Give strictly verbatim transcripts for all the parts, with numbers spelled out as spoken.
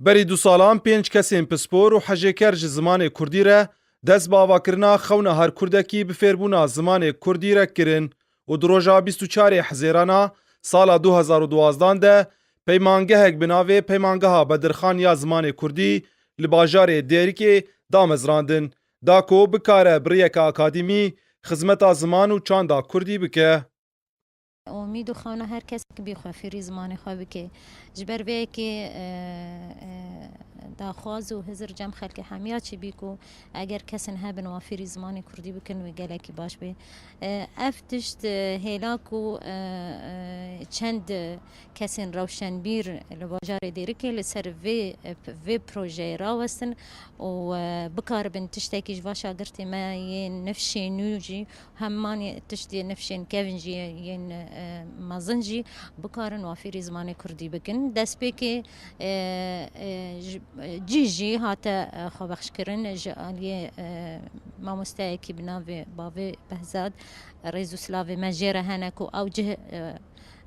Berî du salan pênc kesên pispor û hejêker ji zimanê kurdî re dest bi avakirina xewna her kurdekî bi fêrbûna zimanê kurdî re kirin û di roja bîst û çarê Hezêrana sala du hezar û duwazdan de peymangehek bi navê Peymangeha Bedirxan ya Zimanê Kurdî li bajarê Dêrikê damezrandin, da ku bikare bi rêyeke akademî xizmeta ziman û çanda kurdî bike. Omîd û xewna her kes bî xwe fêrî zimanê xwe bike. Ji ber vê yekê, e, e, daxwaz û hizir cem xelkê hemiya çi bî ku eger kesin hebin wan fêrî zimanê kurdî bikin wê gelekî baş bê. E, ev tişt, e, hêla ku, e, e, çend kesên rewşenbîr li bajarê Dêrikê li ser vê, e, vê projeyê rawestin û, e, bikaribin tiştekî ji va şagirtê me yên nifşê nû jî Heman tiştê nifşên kevin jî yên, e, mezin jî bikarin wafîrî zimanê kurdî bikin. Destpêkê, e, e, ji, cih jî hate, e, xwebexşkirin ji aliyê, e, mamosteyekî bi navê Bavê Behzad. Rêz û silavê me jê re hene ku ew cih, e,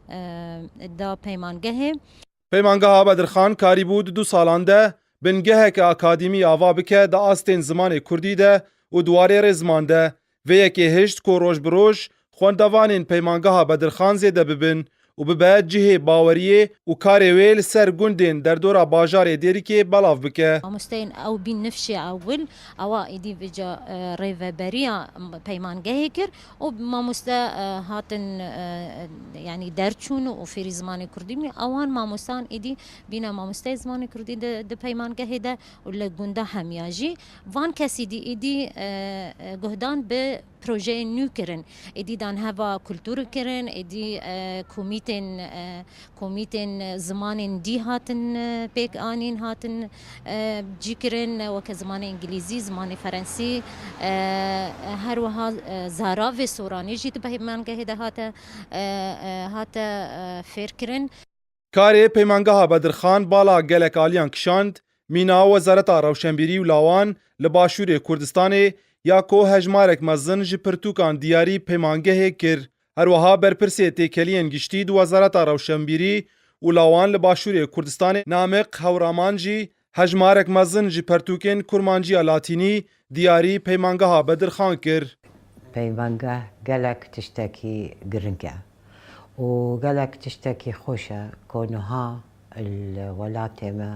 e, da peymangehê. Peymangeha Bedirxan karîbû di du salan de bingeheke akademî ava bike di astên zimanê kurdî de û di warê rêziman de. Vê yekê hişt ku roj bi roj xwendevanên Peymangeha Bedirxan zêde bibin û bibe cihê baweriyê û karê wê li ser gundên derdora bajarê Dêrikê belav bike. Mamosteyên ew bîn nifşê ewil, ewa êdî vêca, e, rêveberiya peymangehê kir û mamoste, e, hatin, e, yanî derçûn û fêrî zimanê kurdî bûn. Ewan mamostan êdî bîne mamosteyê zimanê kurdî di, di peymangehê de û li gunda hemiya jî. Van kesî dî êdî, e, e, guhdan bi projeyên nû kirin. Êdî dan heva kultûr kirin, êdî, e, komîtên, e, komîtên zimanên dî hatin, e, pêk anîn, hatin, e, cî kirin, weke zimanê îngilîzî, zimanê ferensî, e, her wiha, e, zaravê soranî jî di peymangehê de hate, e, e, hate, e, fêr kirin. Karê Peymangeha Bedirxan bala gelek aliyan kişand, mîna Wezareta Rewşenbîrî û Lawan li Başûrê Kurdistanê ya ku hejmarek mezin ji pirtûkan diyarî peymangehê kir. Her wiha berpirsê têkeliyên giştî di Wezareta Rewşenbîrî û Lawan li Başûrê Kurdistanê Namiq Hewraman jî hejmarek mezin ji pertûkên kurmanciya latînî diyarî Peymangeha Bedirxan kir. Peymangeh gelek tiştekî giring e û gelek tiştekî xweş e ku niha li welatê me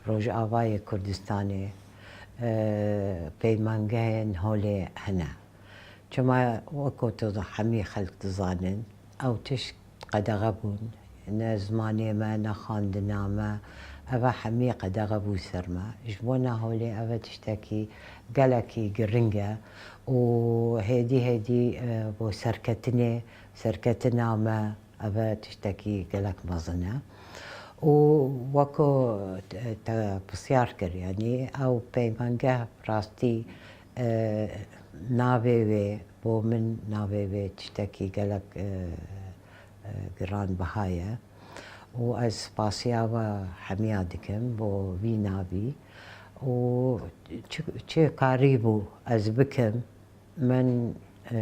Rojavayê Kurdistanê, e, peymangehên holê hene. Çima wekî tu hemî xelk dizanin, ew tişt qedexe bûn. Ne zimanê me, ne xwendina me, eve hemî qedexe bû ser me. Ji bona holê eve tiştekî gelekî giring e û hêdî hêdî, e, bo serketinê, serketina me, eve tiştekî gelek mezin e. Û wekî te, te pisyar kir, yanî ew peymangeh rastî, e, navê wê bo min navê wê tiştekî gelek, e, e, giranbiha ye û ez spasiya we hemiya dikim bo vî navî û çi, çi karîbû ez bikim, min, e,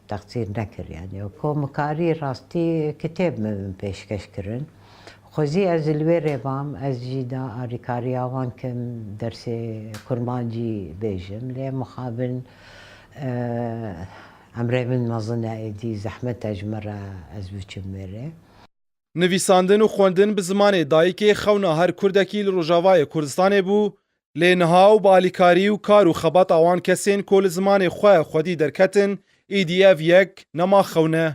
teqsîr nekir. Yanî ku min karî rastî kitêb min pêşkeş kirin. Xwezî ez li wê rê bam, ez jî da alîkariya wan kim, dersê kurmancî bêjim, lê mixabin, e, emrê min mezin e, êdî zehmet e ji min re ez biçim wê rê. Nivîsandin û xwendin bi zimanê dayikê xewna her kurdekî li Rojavayê Kurdistanê bû, lê niha û bi alîkarî û kar û xebata wan kesên ku li zimanê xwe xwedî derketin, êdî ev yek nema xewn e.